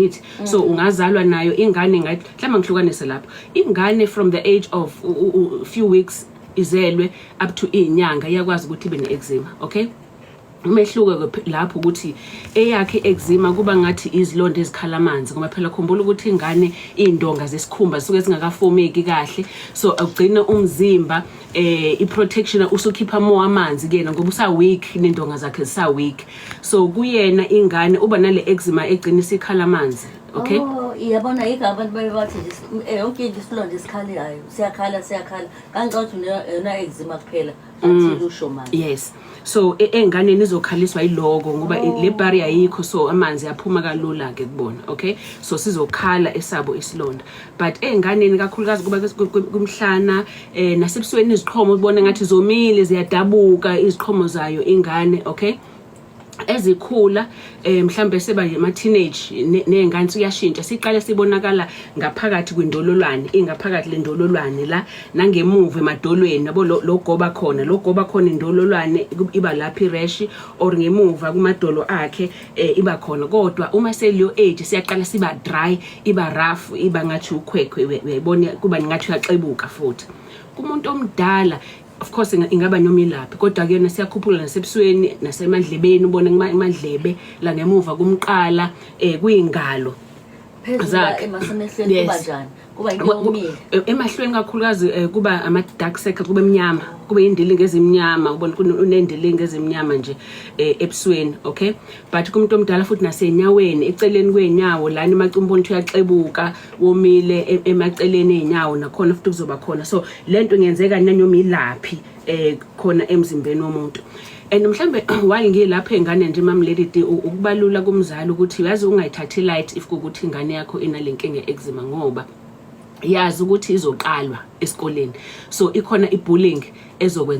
Ngithi so ungazalwa nayo ingane, ngathi mhlawumbe ngihlukanise lapho, ingane from the age of few weeks izelwe up to iy'nyanga iyakwazi ukuthi ibe ne-eczema, okay? Umehluko ke lapho ukuthi eyakhe eczema kuba ngathi izilonda ezikhala amanzi, ngoba phela khumbula ukuthi ingane iy'ndonga zesikhumba zisuke zingakafomeki kahle, so ugcina umzimba i-protection usukhipha more amanzi kuyena ngoba usa weak, nendonga zakhe zisa weak. So kuyena ingane uba nale eczema egcina isikhala amanzi, okay? Oh, iyabona, yikho abantu baye bathi nje yonke into isilonda esikhalayo siyakhala, siyakhala. Ngangicabanga ukuthi yona eczema kuphela athile usho manje. Yes, so ey'nganeni izokhaliswa yiloko ngoba le barrier ayikho, so amanzi aphuma kalula ke kubona, okay? So sizokhala esabo isilonda, but ey'nganeni kakhulukazi kuba kumhlana nasebusweni, iziqhomo ubone ngathi zomile, ziyadabuka iziqhomo zayo ingane, okay? Ezikhula mhlambe seba ama teenage nezingane siyashintsha, siqale sibonakala ngaphakathi kwindololwane, ingaphakathi lendololwane la nangemuva emadolweni, yabo, lo goba khona, lo goba khona indololwane, iba lapha i-rash or ngemuva kumadolo akhe iba khona. Kodwa uma seliyo age siyaqala siba dry, iba rough, iba ngathi ukhwekhwe, uyayibona, kuba ngathi uyaxebuka. Futhi kumuntu omdala, of course, ingaba noma ilaphi, kodwa kuyona siyakhuphula nasebusweni nasemadlebeni, ubone emadlebe la ngemuva kumqala, kuyingalo Phezulu zakhe. Emasemehlweni Yes. kuba njani? Kuba into yomile? Emahlweni kakhulukazi kuba ama dark circles, kube mnyama, kube indilinga ezimnyama, ubona unendilinga ezimnyama nje ebusweni, okay? But kumuntu omdala futhi nasenyaweni, eceleni kwenyawo lana emacumboni, ukuthi uyaxebuka, womile emaceleni ey'nyawo nakhona futhi kuzoba khona. So lento ingenzeka nanoma ilaphi khona emzimbeni womuntu. And mhlambe while ngilapha engane nje, Mam Lady D, ukubalula kumzali ukuthi yazi ungayithathi light if kukuthi ingane yakho inale nkinga eczema, ngoba yazi ukuthi izoqalwa esikoleni, so ikhona i-bullying ezokwenza.